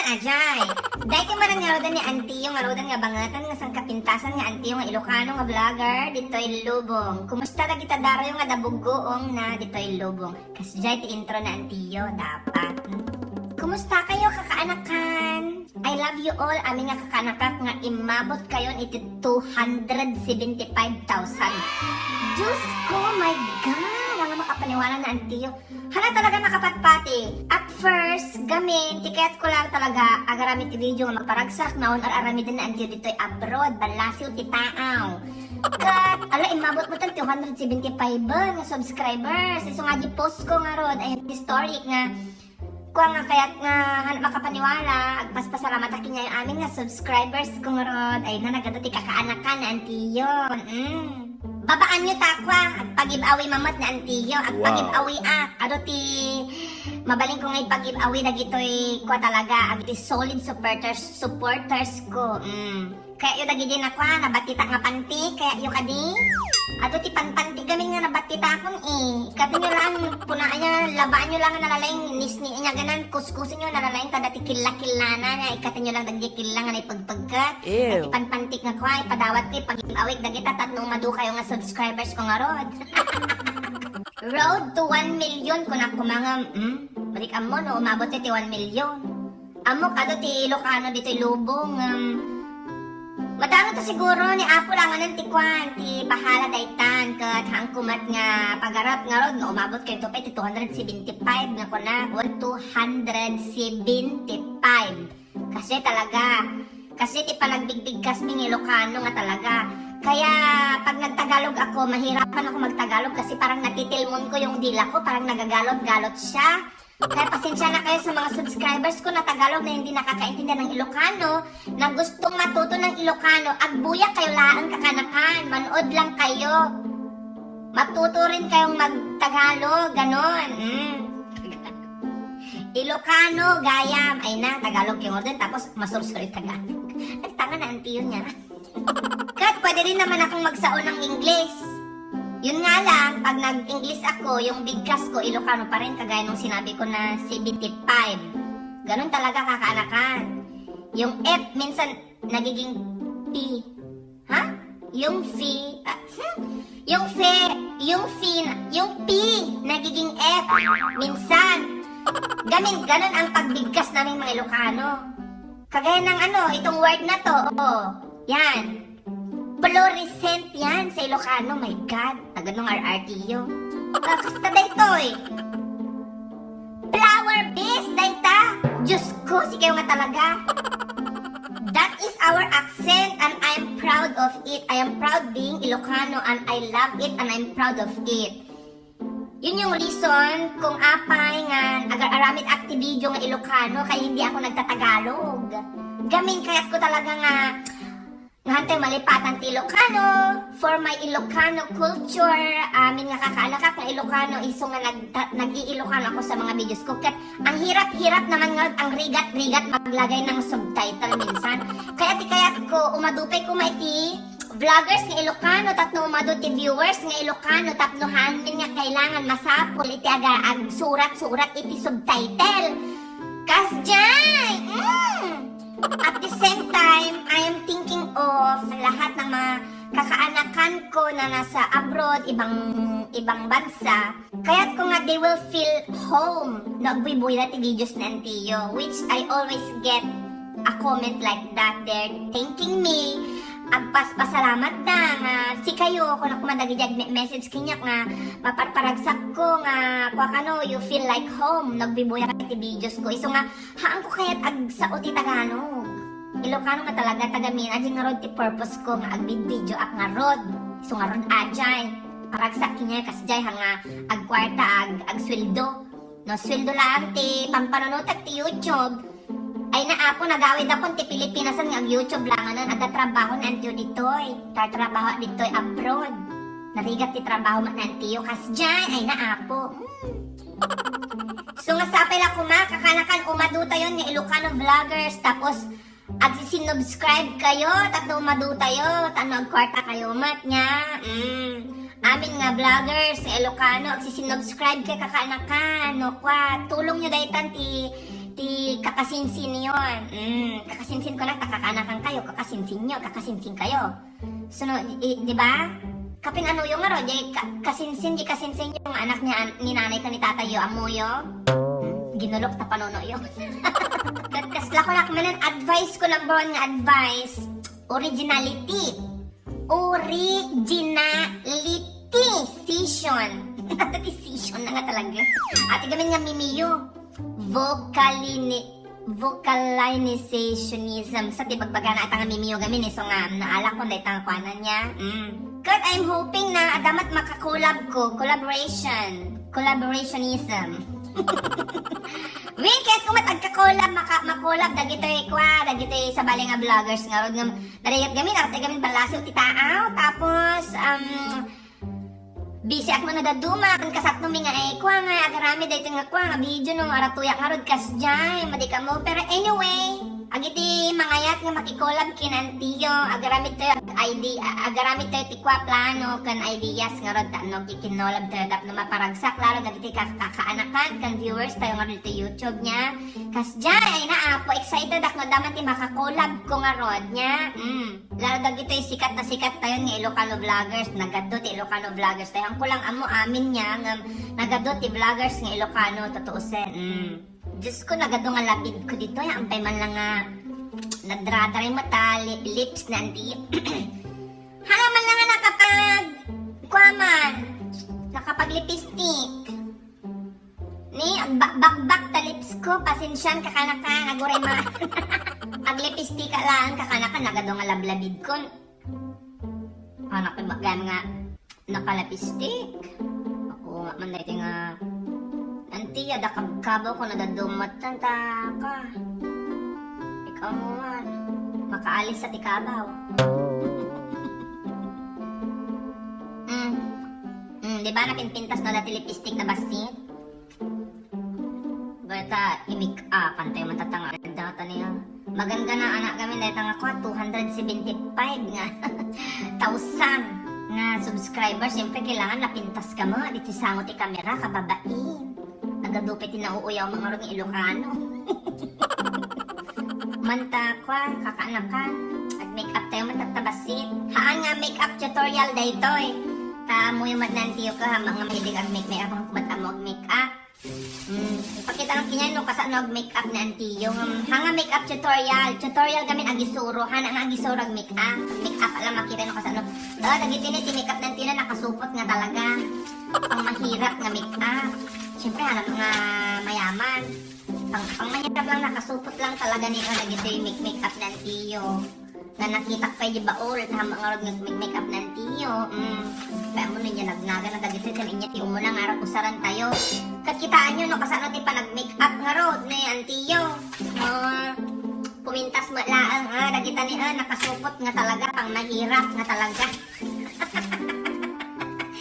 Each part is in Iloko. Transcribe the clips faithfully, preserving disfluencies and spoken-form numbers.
Ajay. Daytoy manen nga rudan ni Antiyo, nga rudan nga bangatan nga sangkapintasan nga Antiyo nga Ilocano nga vlogger ditoy Lubong. Kumusta dagita daroyo nga dabuggoong na ditoy Lubong? Kasjay ti intro na Antiyo, dapat. Hmm? Kumusta kayo, kakaanakan? I love you all, amin nga kakaanakak nga immabot kayon iti two hundred seventy-five thousand. Diyos ko, my God! Ang makapaniwala na Antiyo. Hala talaga makapatpati. At first, gamin, ti kayat ko lang talaga agaramid ti video nga magparagsak, naon ar-aramiden na Antiyo ditoy abroad, ballasiw ti taaw. Ket, ala, immabot metten ti two hundred seventy-five nga subscribers. Isu nga di post ko ngarud, ay, historic nga, kua nga kayat nga, han-, makapaniwala, agpaspasalamat a kaniayo amin nga subscribers ko ngarud. Ay, na, nagadu ti kakaanakan ni Antiyo. Mm. Babaanyo ta, kua, agpa-giveaway man met ni Antiyo, agpa-giveaway a. Adu ti, mabalin ko nga ippa-giveaway dagitoy, kua talaga, ag-, ti solid supporters, supporters ko. Mm. Kayatyo dagidi na, kua, nabattita nga panti, kayatyo kadi? Adu ti panpanti gamin nga nabattitakon, eh. Ikkatenyo lang, punaanyo, labaanyo lang nga nalalaing, nisni, nya ganan, kuskusenyo, nalalaing, ta dati killa-killana, nya ikkatenyo lang dagidi killa nga naipagpagkat. Ew. Dati panpanti nga, kua, ipadawat ko, ipag-giveaway dagita tapno umadu kayo nga subscribers ko ngarud. Road to one million, kunak kumangam, hmm? Balik ammo, no, umabot ti one million. Ammok adu ti Ilocano ditoy Lubong, um, madanonto siguro ni Apo langanan ti kuan, ti bahala daytan, ket haanko met nga pagarap ngarud nga umabot kayo pay ti two hundred seventy-five nga kunak, one two hundred seventy-five. Kasi talaga, kasi ti panagbigbigkasmi nga Ilocano nga talaga. Kaya pag nagtagalog ako, mahirapan ako magtagalog kasi parang natitilmon ko yung dila ko, parang nagagalot-galot siya. Kaya pasensya na kayo sa mga subscribers ko na Tagalog na hindi nakakaintindi ng Ilocano, na gustong matuto ng Ilocano, agbuya kayo laang kakanakan, manood lang kayo. Matuto rin kayong magtagalog, ganon. Mm. Ilocano, gayam. Ay na, Tagalog kayo din, tapos masursuri Tagalog. Nagtanga na ang tiyo niya. Kat pwede rin naman akong magsao ng English. Yun nga lang, pag nag-English ako, yung bigkas ko, Ilocano pa rin, kagaya nung sinabi ko na seventy-five. Ganun talaga, kakaanakan. Yung F, minsan, nagiging P. Ha? Yung F, ah, hmm? Yung F, yung F, yung P, nagiging F. Minsan. Gamin, ganun ang pagbigkas naming mga Ilocano. Kagaya ng ano, itong word na to, oh, yan. Fluorescent yan sa Ilocano, my God. Taganong R R T yun. Kasta daytoy. Flower base, dayta. Diyos ko, sige nga talaga. That is our accent and I'm proud of it. I am proud being Ilocano and I love it and I'm proud of it. Yun yung reason kung apay nga agar-aramid ak ti video nga Ilocano kaya hindi ako nagtatagalog. Gamin kayat ko talaga nga nga hantay malipatan ti Ilocano, for my Ilocano culture, amin nga kakaanakak nga Ilocano, isu nga nag-, nag-i-Ilocano ako sa mga videos ko. Ket ang hirap-hirap naman nga, ang rigat-rigat maglagay ng subtitle minsan. Kaya ti kayat ko, umadu pay koma iti vloggers nga Ilocano, tapno umadu ti viewers nga Ilocano, tapno haamin nga kailangan masapul iti aga-, agsurat-surat iti subtitle. Kasjay! Mm! At the same time, I am thinking of lahat ng mga kakaanakan ko na nasa abroad, ibang, ibang bansa. Kayat ko nga they will feel home no agbuybuya ti videos ni Antiyo, which I always get a comment like that. They're thanking me. Agpaspasalamat da nga sikayo, kunak koma dagiti agme-message kaniak nga maparparagsak ko nga kua kano, you feel like home no agbuybuya ti videos ko. Isu nga, haan ko kayat agsao ti Tagalog. Ilocano nga talaga, taga Mina, di ngarud ti purpose ko nga agvideo ak ngarud. Isu ngarud, ajay. Paragsak kaniak kasjay, ha nga agkuarta, ag-, agsueldo. No, sueldo lang ti pampanunotak ti YouTube. Ay na, Apo, nagawid akon ti Pilipinas nga ag-YouTube langanan. Adda trabaho ni Antiyo ditoy. Tartrabaho ditoy abroad. Narigat ti trabaho met ni Antiyo. Kasjay, ay na, Apo. Hmm. So, nga sapay la koma, kakanakan umadu tayon nga Ilocano vloggers, tapos agsisinubscribe kayo, tapno umadu tayo, tapno agkuarta kayo met nya. Mm. Amin nga vloggers nga Ilocano, agsisinubscribe kay kakaanakan, no, kwa, tulong nyo daytan ti, ti kaka- Kasinsin yon. Mm, kakasinsin ko na, ta kakaanakan kayo, kakasinsin nyo, kakasinsin kayo. So, no, i-, di ba? Kapin-ano yo ngarud, di ka-, kasinsin, di kasinsin yo nga anak ni, an-, ni nanay ken ni tatay yo, ammo yo? Hmm, ginulok ta panuno yo. Ket kasla ko nak manen, advice ko, number one nga advice, originality. Originality. Decision. Decision na nga talaga. Ati gamin nga mimiyo. Vocalini-, vocalizationism. Sa ti bagbagana ata nga mimiyo gamin, eh. So nga, naalak ko, dahil tanga kuanan niya. Mm. Ket I'm hoping na adamat makakolab ko. Collaboration. Collaborationism. Wen, ket kung mat agka-collab, maka-, makolab, dagitoy kua, dagitoy sabali nga vloggers ngarud nga, nadayat gamin, arte gamin, ballasiw ti taaw. Tapos, um, busy ak man no dadduma, ken kasatno mi nga, eh, kua nga, agaramid daytoy nga kua nga video no, aratuyak ngarud, kasdiay, madi kamo. Pero anyway, agiti mangayat nga makikolab ken Antiyo, agaramid tayo ag-, idea, agaramid tayo ti kua plano ken ideas ngarud, ta no, kikinolab tayo tapno maparagsak, lalo dagiti kak-, kakaanakan ken viewers tayo ngarud iti YouTube niya. Kasdiay, ay na, apo, excited ak no adda man ti makakolab ko ngarud niya. Mm. Lalo dagitoy sikat na sikat tayo nga Ilocano vloggers, nagadu ti Ilocano vloggers tayo. Ang kulang amo amin niya nga nagadu ti vloggers nga Ilocano, tutuusen. Mm. Diyos ko, nagadu nga labid ko dito. Ay, ampay man lang nga nadradaray mata, li-, lips na anti. Hala man lang nga nakapag-, kua man, nakapag-lipstick. Ni, agba-, bakbak ta lips ko, pasensian ka kanaka, naguray ma-, aglipstick ka lang, kakanaka, nagadu nga lablabid ko. Anak, iba gayam nga, nakalapistik. Ako nga man daytoy nga, antiya, dakabkabaw ko, nadadumatan ta ka. Ikaw mo man, makaalis sa tikabaw. Mm. Mm, di ba napinpintas na dati lipstick na basit? Bata, i-make up, antay man tatanga data niya. Maganda na anak kami, dahil tanga ko, two hundred seventy-five nga thousand nga subscriber. Siyempre, kailangan napintas ka mo. Dito sango ti kamera, kababain. Nagadupe ti nauuyaw mga rong Ilocano. Manta, kwa, kakaanakan. Ag-make up tayo, matattabasit. Haan nga make up tutorial daytoy. Ta, muyo man nantiyo ka, ha, mga mahilig ag-make, may abang kumat amo ag-make up. Hmm, ipakita lang kinyan no kasano ag-make up ni Antiyo. Hmm, hanga make up tutorial. Tutorial kami agisuro. Hana nga agisuro ag-make up. Make up lang makita no kasano. Ah, dagiti ni ti make up ni Antiyo na nakasupot nga talaga. Pang mahirap nga make up. Siyempre, hana nga mayaman. Pang, pang mahirap lang, nakasupot lang talaga ni, ah, dagiti make, make up ni Antiyo. Nga nakitak pay di baol, tama nga rod nga make-, make-up ni Antiyo. Mm. Kaya mo niya nagnaga na dagiti, kan inya ti umuna nga arap usaran tayo. Kat kitaan nyo, no, kasano ti panag-make-up nga rod ni Antiyo. Ah, pumintas mo laang, ah, dagita ni, ah, nakasupot nga talaga, pang mahirap nga talaga.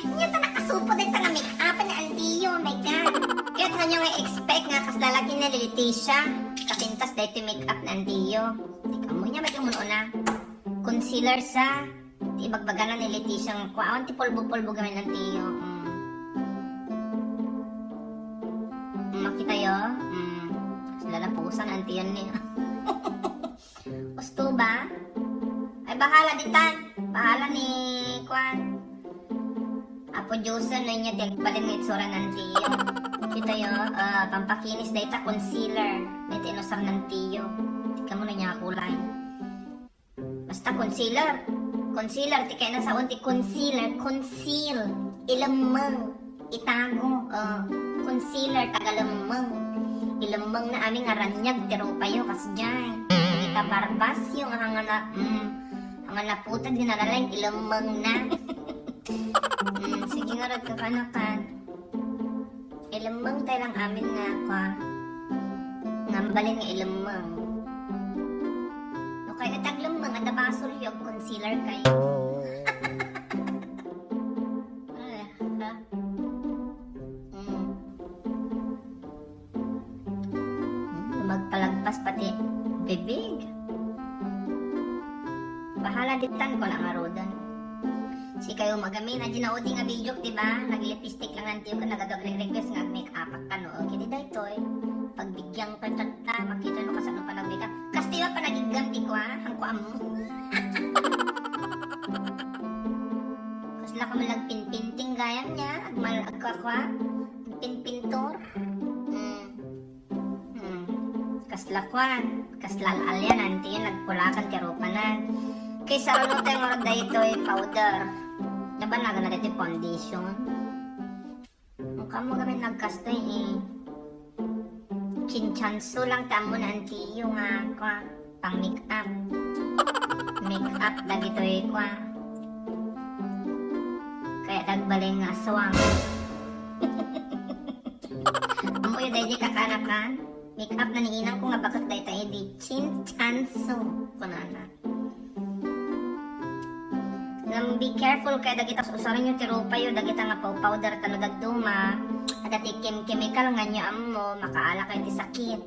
Inya ta nakasupot, dagita nga make-up ni Antiyo, my God. Kaya ta nyo nga expect nga kas lalaki ni Leticia. Kapintas dahil ti make-up ni Antiyo. Di ka mo niya, may kamuno na. Concealer sa, ti ibagbagana ni Leticia nga kua, awan ti polvo-polvo gamin ni Antiyo. Mm. Mm, makita yo? Mm. Sila na pusan, Antiyo ni. Usto ba? Ay, bahala ditan. Bahala ni, kuan. Apo Diyosen, no, inya ti agbalin nga itsura ni Antiyo. Kita yo, ah, pampakinis dayta concealer. Dayta inusar ni Antiyo. Tika mo na niya kulay. Basta concealer. Concealer, ti kaya nasaon ti concealer. Conceal. Ilemmeng. Itago. Ah, concealer, tagalemmeng. Ilemmeng na amin nga ranyag ti rupayo, kasdiay. Ita barbasyo nga hanga na, mm, hanga naputad, ginalalang ilemmeng na. Mm, sige nga rod, kakanakan. Ilemmeng tayo lang amin nga, kwa, nga mabalin nga ilemmeng. No kayo taglemmeng, adda basol yo, concealer kayo. Ay, ha? Mm. Hmm, magpalagpas pati bibig. Bahala ditan ko lang arudan. Si kayo magamin, adi na udi nga video, di ba? Nag-lipstick lang ang tiyo ko, nagagag-request nga make-up ka, no? Okay, di daytoy. Pagbigyan ka, chat ka, makita, no? Am. Kasla ka man agpinpinting gayam nia, agmal-, agkakua, agpinpintor. Hmm. Hmm. Kasla kuan, kasla al-alian, antiyon, nagpulakan ti rupanan. Kaysa runo tayo nga daytoy powder. Naban na gana daytoy foundation. Ang kamo gamin nagkastoy eh. Chinchanso lang ti ammo na antiyo nga, kua, pang make up. Make up dagitoy, kua. Kaya dagbaling nga aswang. Ammoyo daydi kakanakan. Make up na ni inang ko nga bakit dayta idi. Chinchanso. Kunana. Ngem be careful kay dagita usarenyo ti rupayo, dagita nga paw-powder tano dadduma, adda ti chem-, chemical nga nyo ammo, makaala kayo ti sakit.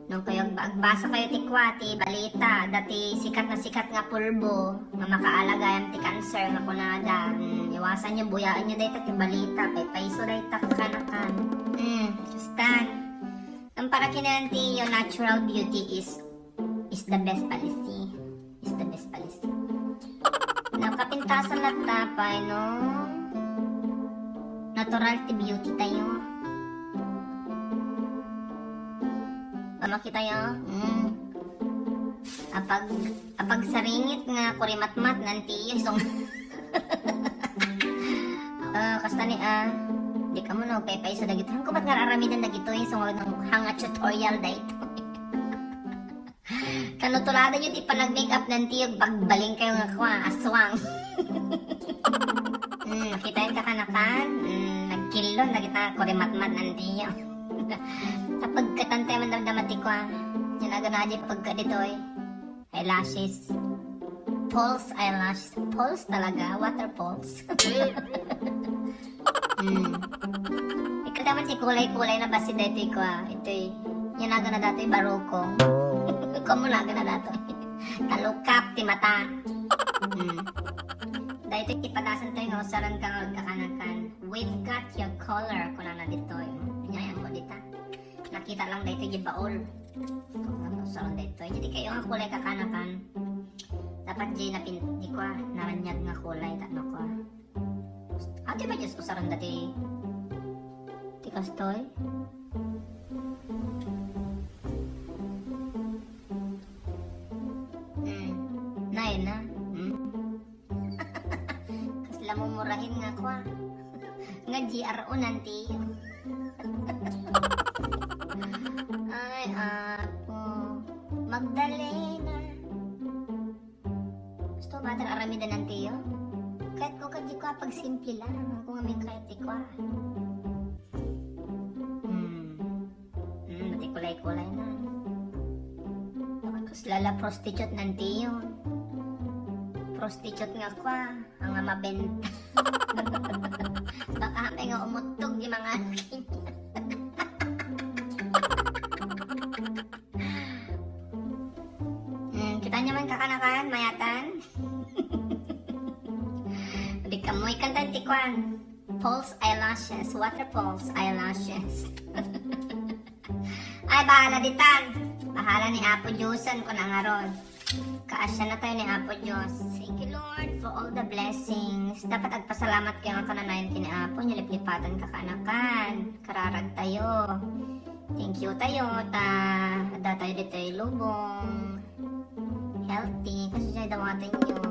No kayo agba-, agbasa kayo ti kua, ti balita, adda ti sikat na sikat nga pulbo, nga makaala gayam ti cancer nga kunada. Hmm, iwasanyo, buyaenyo dayta ti balita, paypayso dayta kakanakan. Hmm, kastan. Ang para kinayan ti your natural beauty is is the best policy. Is the best policy. No, kapintasan latta pay no natural ti beauty tayo. Ano kita yo? Mm. Apag, apag saringit nga kurimatmat nanti isong. Ah, kasta ni, ah, di kamo no, paypayso dagito. Hangko bat nga aramiden dagito, isong hanga tutorial dayto. Kano tuladan yo ti panag-makeup nantiyo, bagbaling kayo nga kua, aswang. Hmm, kita yung kakanakan, hmm, nagkillon, nakita, kurimatmat nantiyo. Kapag katantay man damdama ti kua, yan aga na di pagka ditoy. Eyelashes. False eyelashes. False talaga, water false. Hmm. Ikaw naman ti kulay-kulay na basi daytoy ko, ah. Itoy, yan aga na datoy, barukong. Kamo na aga na datoy. Talukap ti mata. Hmm. Daytoy ti padasan tayo nga usaran ka nga kakanakan. We've got your color, kunana ditoy. Nyayan mo dita. Nakita lang daytoy di baol. Usaran daytoy. Jadi kayo nga kulay kakanakan. Dapat di napin-, di ko, ah, naranyag nga kulay, tapno ko, ah. Ate ba Diyos, usaran dati? Ti kastoy? Hmm. Nay na. Hmm. Kasla mumurahin nga kua. Nga G R O nanti. Ay, apo. Magdalena. Gusto ba, aramiden nantiyo? Kahit ko, kadyo ko, pag simple lang. Kung may kahit ikaw. Hmm. Hmm, mati kulay-kulay na. Tapos lala prostitute nantiyo. Prostitute nga kwa, ang mabenta. Baka may nga umutog yung mga akin. Hmm, kita nyo man kakanakan, mayatan. Di ka mo ikantan ti kwan. False eyelashes. Water false eyelashes. Ay, bahala ditan. Bahala ni Apo Diyosan kung nangaron. Kaasya na tayo ni Apo Diyos. Thank you, Lord, for all the blessings. Dapat agpasalamat kayo nga kananayon kini Apo, nyo liplipatan kakaanakan. Kararag tayo. Thank you tayo. Ta, ada tayo dito lubong. Healthy. Kasi siya dawatin nyo.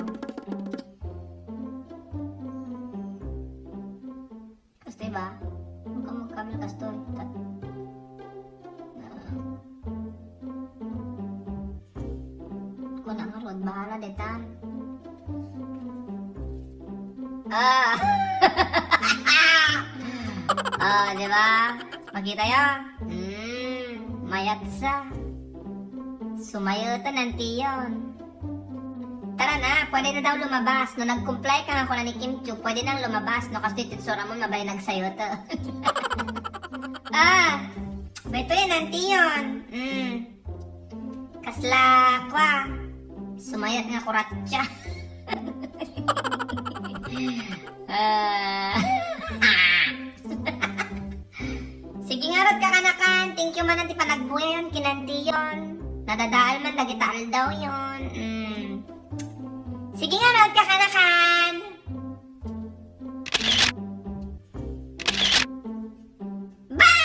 Kastoy ba? Huwag kang magkabil, kastoy. Ta-, ah. Kuna nga rod, bahala detan. Ah! Ah, di ba? Makita ya? Hmm, mayat sa. Sumayo ta nanti yon. Tara na, pwede na daw lumabas. No nag-comply ka nga kuna ni Kim Chiu, pwede nang lumabas. No kastoy ti itsura mo, mabalin agsayoto. Ah, mayto yan, auntie yun. Mm. Kasla, kwa. Sumayat nga kuratsa. Ah. Sige nga rod, kakanakan. Thank you man ti panagbuyayon, kinantiyon. Nadadaal man dagita aldawyon. Mm. Sige nga, magkakanakan. Bye!